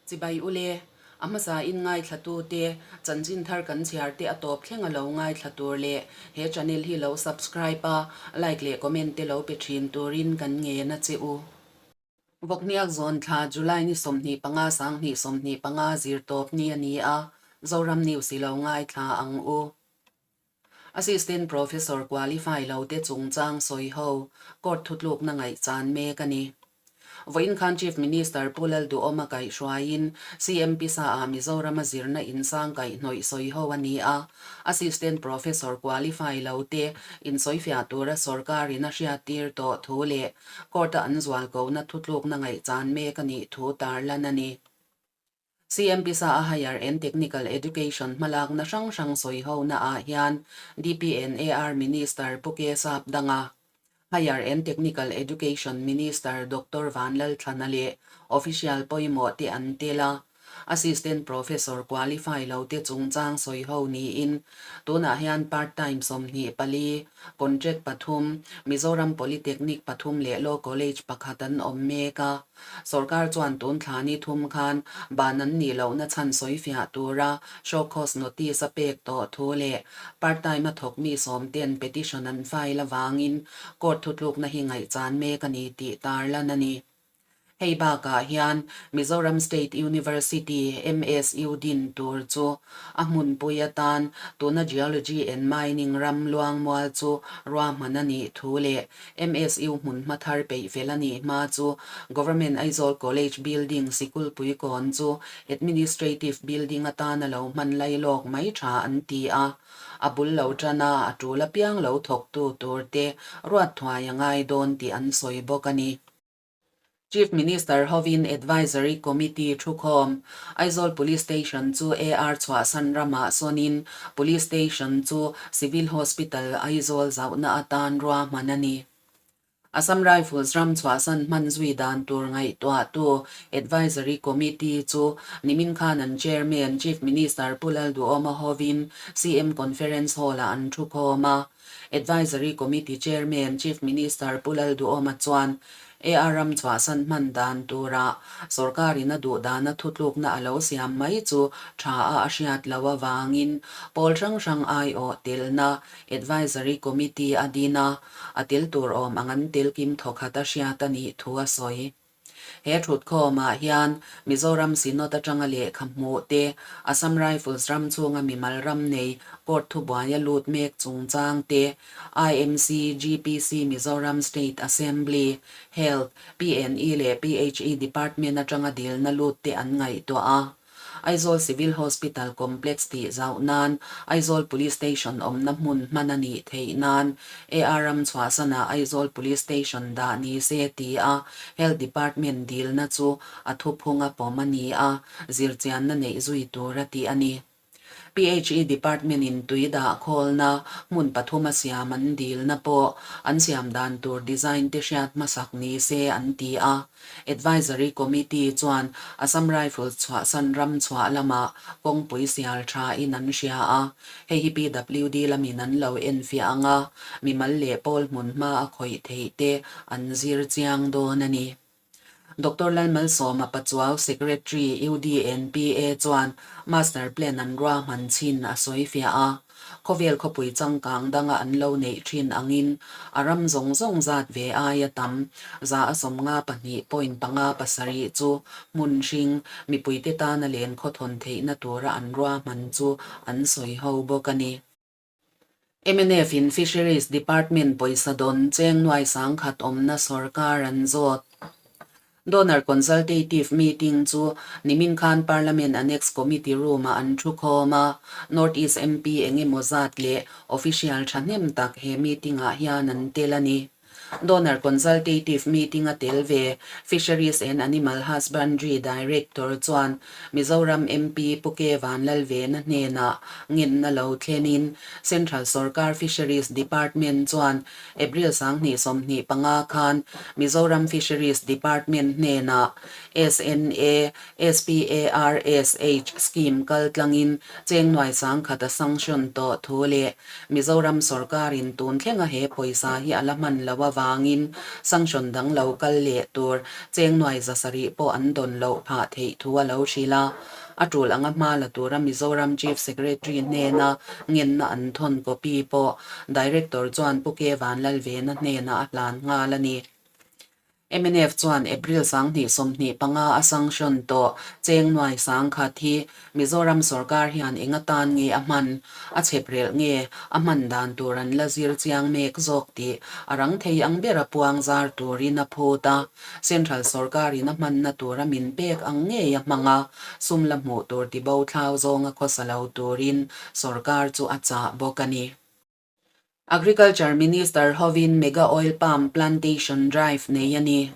Chibai ule, a hmasa in ngaithla te, chanchin thar kan chhiar te a tawp thleng a lo ngaithla tur leh he channel hi lo subscribe a, like leh comment te lo pe thin turin kan ngen a che u. Vawkhniak zawn thla July ni 25 2025 zir tawp ni a ni a, Zoram News i lo ngaithla ang u. Assistant Professor qualify lo te chungchang sawi ho court thutlukna ngaihchan mek a ni. Vawiin khan Chief Minister Pu Lalduhawma kaihhruaiin CM Pisa ah Mizorama zirna insang kaihhnawih sawi ho a ni a, Assistant Professor qualify lo te insawifiah tura sorkarin a hriattir tawh thu leh court-a an zualkohna thutlukna ngaihchan mek a nih thu tarlan a ni. CM Pisa a Higher and Technical Education hmalakna hrang hrang sawi hona ah hian DPNAR Minister Pu K Sap Danga, Higher and Technical Education Minister Doctor Vanlalthlana leh official pawimawh te an tel a. Assistant Professor qualify lo te chungchang sawi ho niin tunah hian part time 24, contract pathum, Mizoram Polytechnic pathum leh Law College pakhat an awm mek a. Sorkar chuan tun thla ni thum khan ban an nih lohna chhan sawi fiah tura show cause notice a pek tawh thu leh part time a thawk mi sawm ten petition an file avangin court thutlukna hi ngaihchan mek a ni tih tarlan a ni. Hei bakah hian Mizoram State University, MSU, din tur chu a hmunpui atan tuna Geology and Mining ram luangmual chu ruahman a nih thu leh MSU hmun hma thar peih fel a nih hma chu Government Aizawl College Building Sikulpui kawn chu Administrative Building atana lo hman lai lawk mai tha an ti a, a bul lo tan a, a tul apiang lo thawktu tur te ruat thuai a ngai dawn tih an sawi bawk a ni. Chief Minister hovin Advisory Committee thukhawm, Aizawl Police Station chu AR chhuahsan ramah sawnin Police Station chu Civil Hospital Aizawl zauhna atan ruahman a ni. Assam Rifles ram chhuahsan hman zui dan tur ngaihtuahtu Advisory Committee chu nimin khan an Chairman, Chief Minister Pu Lalduhoma hovin CM Conference Hall-ah an thukhawm a. Advisory Committee Chairman Chief Minister Pu Lalduhoma chuan AR ram chhuahsan hman dan tura sorkarin a duh dana thutlukna a lo siam mai chu tha a a hriat loh avangin pawl hrang hrang aiawh telna Advisory Committee a din a, a tel tur awm ang an tel kim thawkhat a hriat a nih thu a sawi. He thutkhawmah hian Mizoram Synod atanga lehkha hmuh te, Assam Rifles ram chhunga mimal ram nei court thubuaia lut mek chungchang te, IMC, GPC Mizoram State Assembly, Health, PNE leh PHE Department atanga dilna lut te an ngaihtuah a. Aizawl Civil Hospital Complex tih zauh nan Aizawl Police Station awmna hmun hman a nih theih nan AR ram chhuahsanah Aizawl Police Station dah ni se ti a Health Department dilna chu a thuphunga pawm a ni a, zirchianna neih zui tur a tih a ni. PHE Department in tui dah khawlna hmun pathum a siam an dilna pawh an siam dan tur design te hriat hmasak ni se an ti a. Advisory Committee chuan Assam Rifles chhuahsan ram chhuah lamah kawngpui sial tha in an hria a, hei hi PWD lamin an lo enfiah ang a, mimal leh pawl hmun hma a khawih theih te an zir chiang dawn a ni. Doctor Lalmalsawma Pachuau, Secretary, UDNPA chuan Master Plan an ruahman chin a sawifiah a. Khawvel khawpui changkang danga an lo neih thin angin a ram zawng zawng zat ve aia tam 152.57 chu hmun hring mipuite tana len khawthawn theihna tura an ruahman chu an sawi ho bawk a ni. Mnf in Fisheries Department pawisa dawn cheng nuai sangkhat awmna sorkar an zawt. Donor Consultative Meeting chu nimin khan Parliament Annex Committee Room-ah an thu khawm a, North East MP eng emaw zat leh official thahnem tak he meeting-ah hian an tel a ni. Donor Consultative Meeting a tel ve Fisheries and Animal Husbandry Director chuan Mizoram MP Pu K Vanlalvena hnenah ngenna lo thlenin Central Sorkar Fisheries Department chuan April 2025 khan Mizoram Fisheries Department hnenah SNA SPARSH Scheme kaltlangin cheng nuai sangkhat a sanction tawh thu leh Mizoram sorkarin tun thlenga he pawisa hi a la hman lo avang. avangin sanction dang lo kal leh tur cheng nuai 700 pawh an dawn loh phah theih thu a lo hrilh a. A tul anga hma la tura Mizoram Chief Secretary hnena ngenna an thawn copy pawh Director chuan Pu K Vanlalvena hnenah a hlan nghal a ni. Mnf chuan April 2025 a sanction tawh cheng nuai 10,000 hi Mizoram sorkar hian eng atan nge a hman, a chhep relh nge a hman dan tur an la zir chiang mek zawk tih a rang thei ang bera puang zar turin a phut a. Central sorkarin a hmanna tura min pek ang ngei a hmang a, sum la hmuh tur tibo thlau zawnga khawsa lo turin sorkar chu a chah bawk a ni. Agriculture Minister hovin Mega Oil Palm Plantation Drive nei a ni.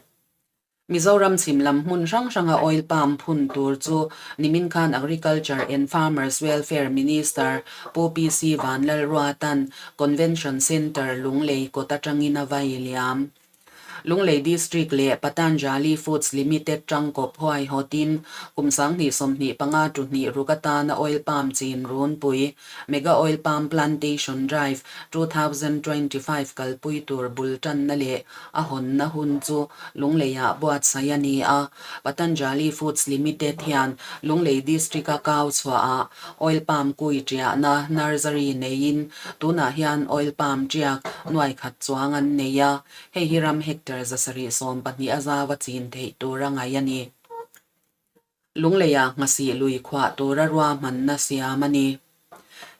Mizoram chhim lam hmun hrang hranga oil palm phun tur chu nimin khan Agriculture and Farmers Welfare Minister Pu PC Vanlalruata'n Convention Centre Lunglei kawt atangin a vai liam. Lunglei District leh Patanjali Foods Limited tangkawp huaihawtin kum 2025 to hnih ruk atana oil palm chin runpui Mega Oil Palm Plantation Drive 2025 kalpui tur bul tanna leh a hawnna hun chu Lungleiah buatsaih a ni a. Patanjali Foods Limited hian Lunglei District-a kau chhuahah Oil palm kui ṭiahna nursery neiin tunah hian oil palm ṭiak nuai khat chuang an nei a, hei hi ram hectare 712 a zau a chin theih tur a ngaih a ni. Lungleia nghasih lui khuah tura ruahmanna siam a ni.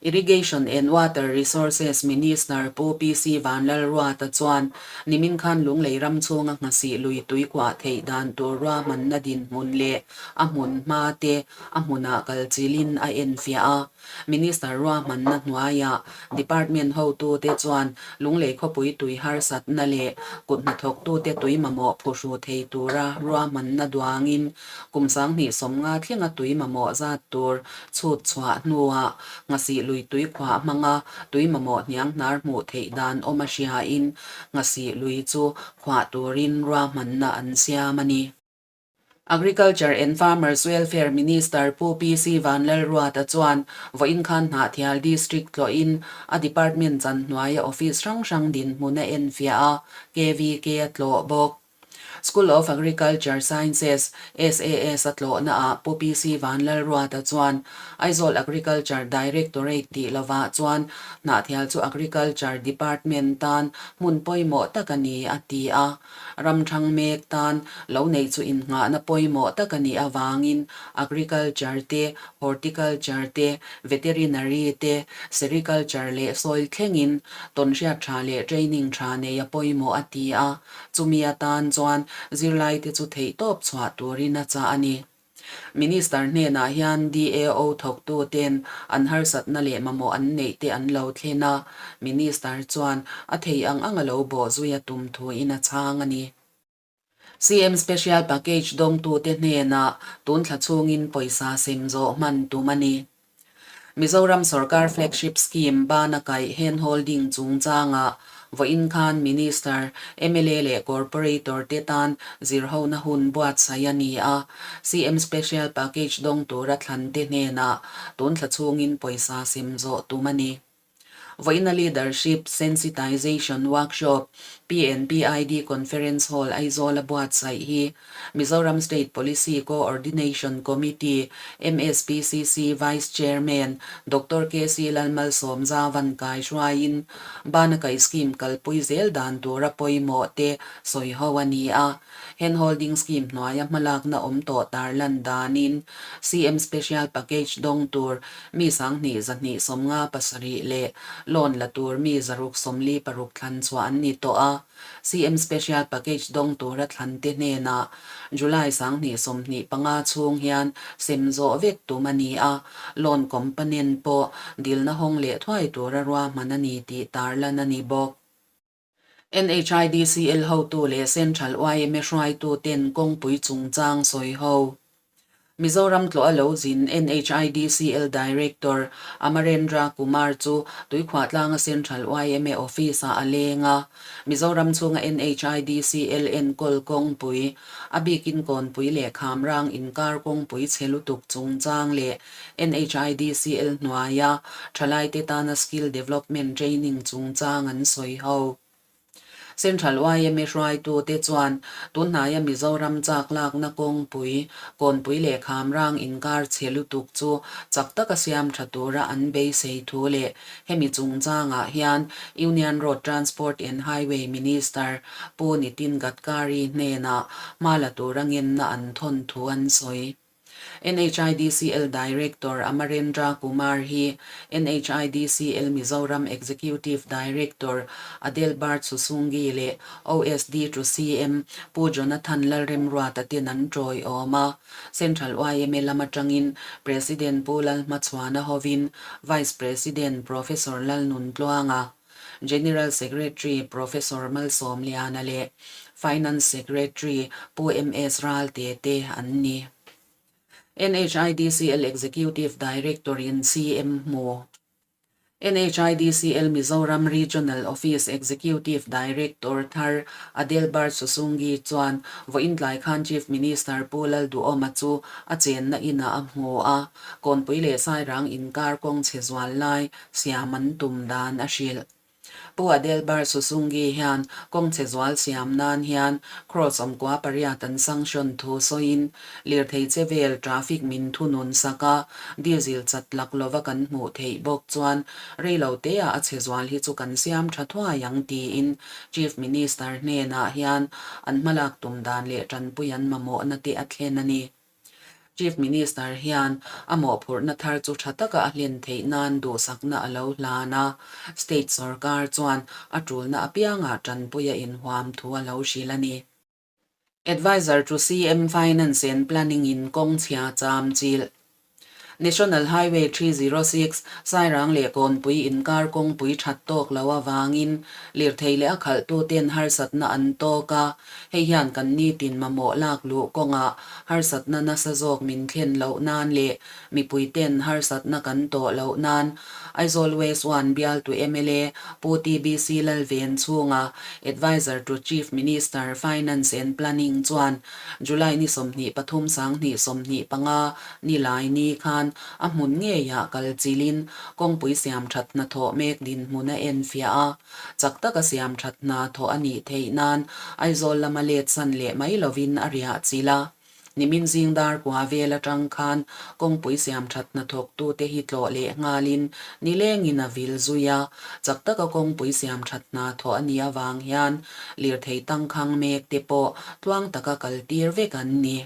Irrigation and Water Resources Minister Pu PC Vanlalruata chuan nimin khan Lunglei ram chhunga nghasih lui tui khuah theih dan tur ruahmanna dinhmun leh a hmun hma te a hmunah kal chilin a enfiah a. Minister ruahmanna hnuaiah Department hotute chuan Lunglei khawpui tui harsatna leh kut hnathawktute tui mamawh phuhru thei tura ruahmanna duangin Kum 2050 thlenga tui mamawh zat tur chhut chhuah hnuah nghasih lui tui khuah hmanga tui mamawh hniang hnar hmuh theih dan awm a hriain nghasih lui chu khuah turin ruahmanna an siam a ni. Agriculture and Farmers Welfare Minister Pu PC Vanlalruata chuan vawiin khan Hnahthial District tlawhin a department chan hnuaia office hrang hrang dinhmun a enfiah a, KVK a tlawh bawk. School of Agriculture Sciences, SAS, a tlawhnaah Pu PC Vanlalruata chuan Aizawl Agriculture Directorate tih lovah chuan Hnahthial chu Agriculture Department tan hmun pawimawh tak a ni a ti a. Ram thang mek tan lo neih chu innghahna pawimawh tak a nih avangin Agriculture te, Horticulture te, Veterinary te, Sericulture leh Soil thlengin tawnhriat tha leh training tha nei a pawimawh a ti a. Chumi atan chuan zirlaite chu theihtawp chhuah turin a chah a ni. Minister hnenah hian DAO thawktute'n an harsatna leh mamawh an neih te an lo thlen a, Minister chuan a thei ang ang a lo bawh zui a tum thuin a chhang a ni. CM Special Package dawngtute hnenah tun thla chhungin pawisa sem zawh hman tum a ni. Mizoram sorkar flagship scheme bana kaih hand holding chungchangah vawiin khan Minister, mla leh Corporator te tan zirhona hun buatsaih a ni a. CM Special Package dawng tura thlan te hnenah tun thla chhungin pawisa sem zawh tum a ni. Vawiina Leadership Sensitization Workshop, PNPID Conference Hall Aizawl a buatsaih hi Mizoram State Policy Co-ordination Committee, MSPCC, Vice Chairman Doctor KC Lalmalsawmzavan kai hruaiin Banakai Scheme kalpui zel dan tura pawimawh te sawiho a ni a. Hand Holding Scheme hnuaia hmalakna awm tawh tarlan danin CM Special Package dawng tur mi 2257 leh loan la tur mi 646 thlan chhuah an ni tawh a. CM Special Package dawng tura thlante hnenah July 2025 chhung hian sem zawh vek tum a ni a, loan component pawh dilna hawng leh thuai tura ruahman a ni tih tarlan a ni bawk. NHIDCL hotu leh Central yma hruaituten kawngpui chungchang sawi ho. Mizoram tlawh a lo zin NHIDCL Director Amarendra Kumar chu Tuikhuahtlanga Central yma Office-ah a leng a. Mizoram chhunga NHIDCL enkawl kawngpui, a bikin Kawnpui leh Khamrang inkar kawngpui chhe lutuk chungchang leh NHIDCL hnuaia thalaite tana skill development training chungchang an sawi ho. Central yma hruaitute chuan tunhnaia Mizoram chak lakna kawngpui, Kawnpui leh Khamrang inkar chhe lutuk chu chak taka siam tha tura an beisei thu leh hemi chungchangah hian Union Road Transport and Highway Minister Pu Nitin Gadkari hnenah hma la tura ngenna an thawn thu an sawi. NHIDCL Director Amarendra Kumar hi NHIDCL Mizoram Executive Director Adelbert Susungi leh OSD to CM Pu Jonathan Lalremruata ten an tawiawm a. Central yma lam atangin President Pu Lalhmachhuana hovin Vice President Professor Lalnuntluanga, General Secretary Professor Malsawmliana leh Finance Secretary Pu MS Ralte te an ni. NHIDCL Executive Director in CM hmu. NHIDCL Mizoram Regional Office Executive Director thar Adelbert Susungi chuan vawiin tlai khan Chief Minister Pu Lalduhoma chu a chenna inah a hmu a, Kawnpui leh Sairang inkar kawng chhe zual lai siam an tum dan a hrilh. Pu Adelbert Susungi hian kawng chhe zual siam nan hian crore 98 an sanction thu sawiin lirthei che vel traffic min thunun sak a, diesel chat lak lova kan hmuh theih bawk chuan rei lo teah a chhe zual hi chu kan siam tha thuai ang tiin Chief Minister hnenah hian an hmalak tum dan leh tanpui an mamawhna te a thlen a ni. Chief Minister hian a mawhphurhna thar chu tha taka a hlen theih nan duhsakna a lo hlan a, state sorkar chuan a tulna apiangah tanpui a inhuam thu a lo hrilh a ni. Adviser to CM Finance and Planning in kawng chhia cham chilh. National Highway 306, Sairang leh Kawnpui inkar kawngpui that tawk lo avangin lirthei leh a khalhtuten harsatna an tawk a, Hei hian kan nitin mamawh lak luh kawngah harsatna nasa zawk min thlen loh nan leh mipuiten harsatna kan tawh loh nan Aizawl West One bialtu mla Pu TBC Lalven chhunga Adviser to Chief Minister, Finance and Planning chuan July ni 23 2025 nilai ni khan a hmun ngeiah kal chilin kawngpui siamthat hnathawh mek dinhmun a enfiah a. Chak taka siam that hna thawh a nih theih nan Aizawl lama let san leh mai lovin a riah chilh a. Nimin zing dar kua vel atang khan kawngpui siam that hna thawktute hi tlawh leh nghalin nilengin a vil zui a. Chak taka kawngpui siam that hna thawh a nih avang hian lirthei tangkhang mek te pawh tluang taka kal tir vek an ni.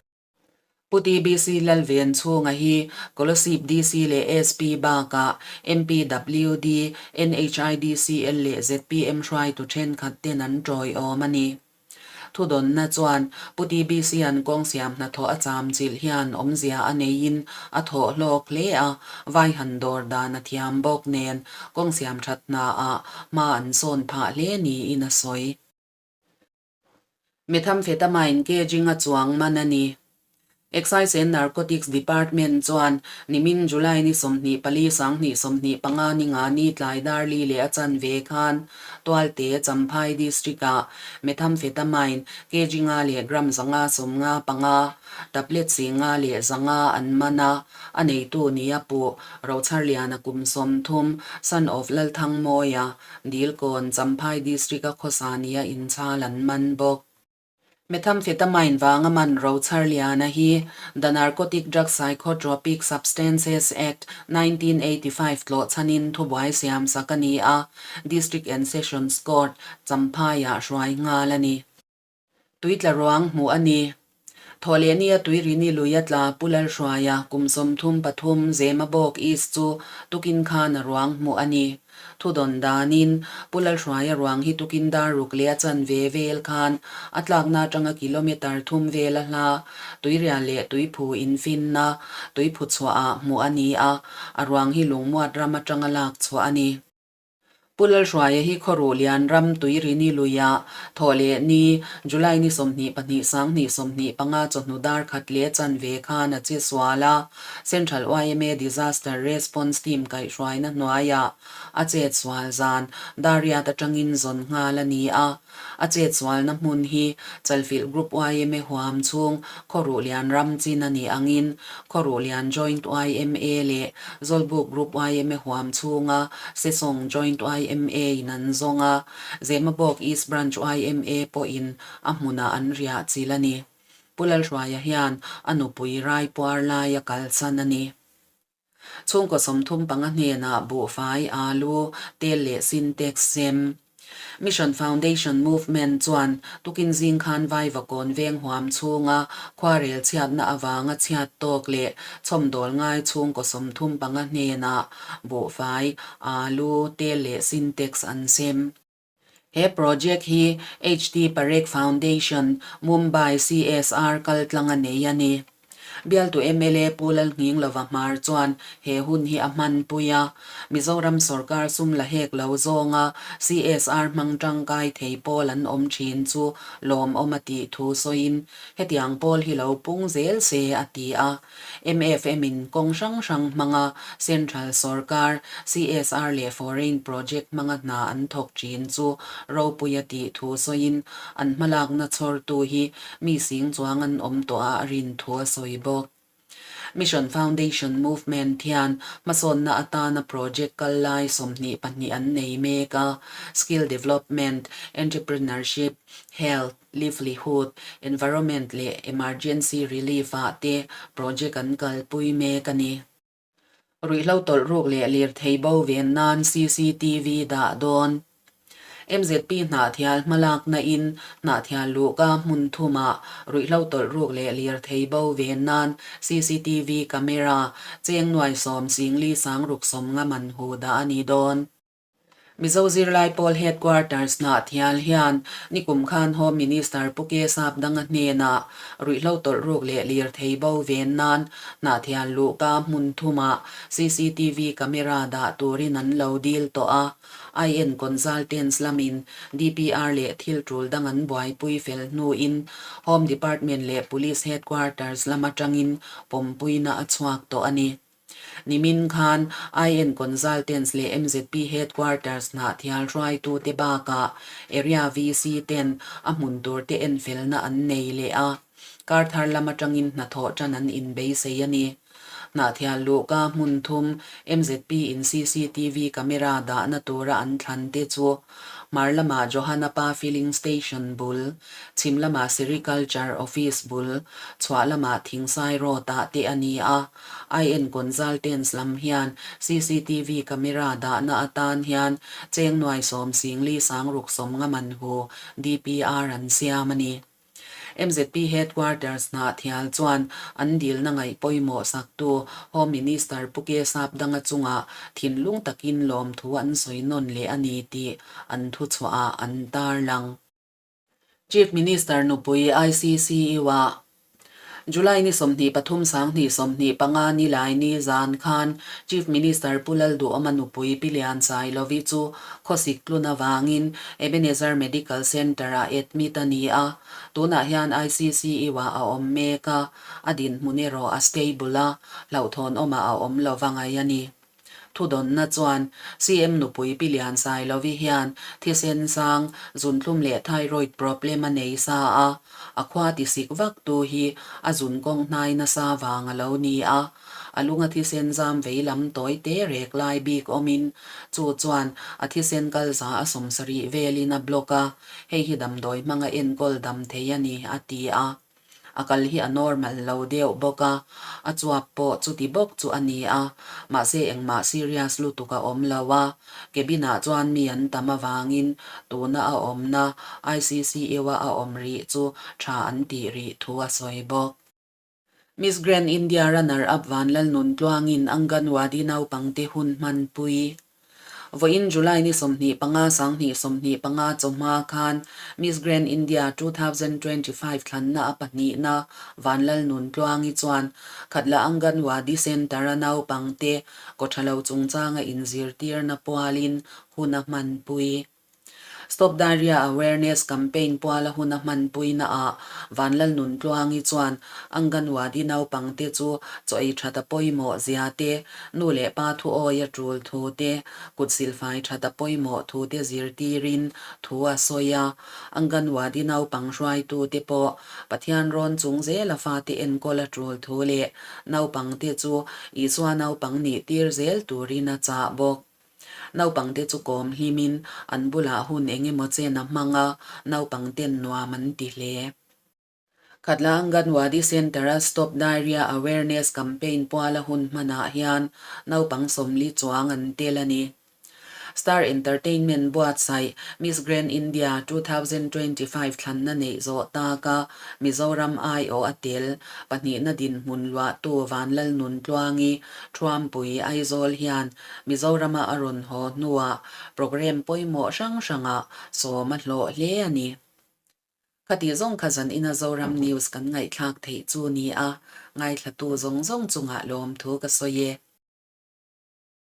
Pu TBC Lalvenchhunga hi Kolosip DC leh SP bakah MPWD, NHIDCL leh zpm hruaitu thenkhat ten an tawiawm a ni. Thudawnna chuan Pu TBC-a'n kawng siam hnathawh a cham chilh hian awmzia a neiin a thawh hlawk hle a, vai han dawr dan a thiam bawk nen kawng siam that hnaah hma an sawn phah hle niin a sawi. Methamphetamine kg a chuang man a ni. Excise and Narcotics Department chuan nimin July ni 24 2025 ni nga ni tlai dar li leh a chanve khan Tualte, Champhai District-ah Methamphetamine kg nga leh gram 555, tablet 501 an man a, a neitu nia puh Rochharliana kum 30, son of Lalthangmawia, Dilkawn, Champhai District-a khawsa nia inchhal an man bawk. Methamphetamine vanga man Rochharliana hi The Narcotic Drug Psychotropic Substances Act, 1985 tlawh chhanin thubuai siam sak a ni a, District and Sessions Court, Champhaiah hruai nghal a ni. Tui tla ruang hmuh a ni. Thawhlehnia Tuirini lui a tla Pu Lalhruaia kum 33 Zemabawk East chu tukin khan a ruang hmuh a ni. Thudawn danin Pu Lalhruaia ruang hi tukin dar ruk leh a chanve vel khan a tlakna atanga kilometre thum vel a hla Tuirial leh Tuiphu infinna Tuiphu chhuahah hmuh a ni a, a ruang hi Lungmuat ram atanga lak chhuah a ni. Pu Lalhruaia hi Khawruhlian ram Tuirini luia thawh leh ni July ni 22 2025 chawhnu dar khat leh chanve khan a che sual a, Central yma Disaster Response Team kaihhruaina hnuaiah a chet sual zan Dariat atangin zawn nghal a ni a. A chetsualna hmun hi Chalfilh Group yma huam chhung Khawruhlian ram chin a nih angin Khawruhlian Joint yma leh Zawlbuk Group yma huam chhunga Sesawng Joint yma YMA-in an zawng a, Zemabawk East Branch YMA pawhin a hmunah an riah chilh a ni. Pu Lalhruaia hian a nupui raipuar lai a kalsan a ni. Chhungkaw 35 hnenah buhfai, alu, tel leh sintex sem. Mission Foundation Movement chuan tukin zing khan Vaivakawn veng huam chhunga khuarel chhiatna avanga chhiat tawk leh chhawmdawl ngai chhungkaw 35 hnenah buhfai, alu, tel leh sintex an sem. He project hi HT Parekh Foundation, Mumbai CSR kaltlanga nei a ni. Bialtu mla Pu Lalnghinglova Hmar chuan he hun hi a hmanpui a, Mizoram sorkar sum la hek lo zawnga CSR hmang tangkai thei pawl an awm thin chu lawmawm a tih thu sawiin hetiang pawl hi lo pung zel se a ti a. MFM-in kawng hrang hrang hmanga Central sorkar, CSR leh Foreign Project hmanga hna an thawk thin chu ropui a tih thu sawiin an hmalakna chhawrtu hi mi sing chuang an awm tawh a a rin thu a sawi bawk. Mission Foundation Movement hian hmasawnna atana project kal lai 22 an nei mek a, Skill Development, Entrepreneurship, Health, Livelihood, Environment leh Emergency Relief ah te project an kalpui mek a ni. Ruihhlo tawlh ruk leh lirthei bo ven nan cctv dah dawn. MZP hnahthial hmalakna in hnahthial luhka hmun thumah ruihhlo tawlh ruk leh lirthei bo ven nan cctv camera cheng nuai sawm singli sang ruk sawm nga man hu dah a ni dawn. Mizo Zirlai Pawl Headquarters Hnahthial hian nikum khan Home Minister Pu Ke Sapdanga hnenah ruihhlo tawlh ruk leh lirthei bo ven nan Hnahthial luhka hmun thumah cctv camera dah turin an lo dil tawh a, IN Consultants lamin DPR leh thil tul dang an buaipui fel hnuin Home Department leh Police Headquarters lam atangin pawmpuina a chhuak tawh a ni. Nimin khan IN Consultants leh MZP Headquarters Hnahthial hruaitute bakah Area VC ten a hmun turte enfelna an nei leh a, kar thar lam atangin hnathawh tan an inbeisei a ni. Hnahthial luhka hmun thum MZP in cctv camera dahna tura an thlan te chu Hmar lamah Johanapa Filling Station bul, chhim lamah Sericulture Office bul, chhuah lamah Thingsai Road ah te a ni a. IN Consultants lam hian cctv camera dahna atan hian cheng nuai sawm singli sang ruk sawm nga man hu DPR an siam a ni. MZP Headquarters Hnahthial chuan an dilna ngaih pawimawh saktu Home Minister Pu Ke Sapdanga chungah thinlung takin lawmthu an sawi nawn leh a ni tih an thuchhuahah an tarlang. Chief Minister nupui ICCU-ah July ni 23 2025 ni lai ni zan khan Chief Minister Pu Lalduhawma nupui Pi Lian Sailovi chu khawsik tlun avangin Ebenezer Medical Centre-ah admit a ni a, tunah hian ICCU-ah a awm mek a, a dinhmun erawh a stable a, hlauhthawnawmah a awm lova ngaih a ni. Thudawnna chuan CM nupui Pi Lian Sailovi hian thisen sang, zunthlum leh thyroid problem a nei sa a, a khua tisik vak tu hi a zun kawng hnai nasa vang a lo ni a, a lunga thisen zam vei lam tawi te rek lai bik awmin chu chuan a thisen kal za a 70 velin a block a, hei hi damdawi hmanga enkawl dam thei a ni, a ti a. A kal hi a normal lo deuh bawk a, a chuap pawh chuti bawk chu a ni a, mahse engmah serious lutuk a awm lo a, cabin ah chuan mi an tam avangin tuna a awmna ICCU-a a awm rih chu tha an tih rih thu a sawi bawk. Miss Grand India runner up Vanlalnuntluangin Anganwadi naupangte hun hmanpui. Vawiin July ni 25 2025 chawhma khan Miss Grand India 2025 thlanna a pahnihna Vanlalnuntluangi chuan Khatla Anganwadi Centre-a naupangte kawthalo chungchanga inzirtirna pualin hun a hmanpui. Stop Diarrhea Awareness Campaign puala hun a hmanpuina ah Vanlalnuntluangi chuan Anganwadi naupangte chu chaw ei that a pawimawh zia te, nu leh pa thu awi a tul thu te, kut silfai that a pawimawh thu te zirtirin thu a sawi a. Anganwadi naupang hruaitute pawh Pathian rawn chung zela fate enkawl a tul thu leh naupangte chu Isua naupang nih tir zel turin a chah bawk. Naupangte chu kawm hlimin an bulah hun eng emaw chen a hmang a, naupangten nuam an ti hle. Khatla Anganwadi Centre-a Stop Diarrhea Awareness Campaign puala hun hmanah hian naupang 40 chuang an tel a ni. Star Entertainment buatsaih Miss Grand India 2025 thlanna neih zawh taka Mizoram aiawh a tel pahnihna dinhmun luahtu Vanlalnuntluangi Thuampui Aizawl hian Mizorama a rawn haw hnuah programme pawimawh hrang hrangah sawm a hlawh hle a ni. Khati zawng kha zanina Zoram News kan ngaihthlak theih chu ni a, ngaithlatu zawng zawng chungah lawmthu ka sawi e.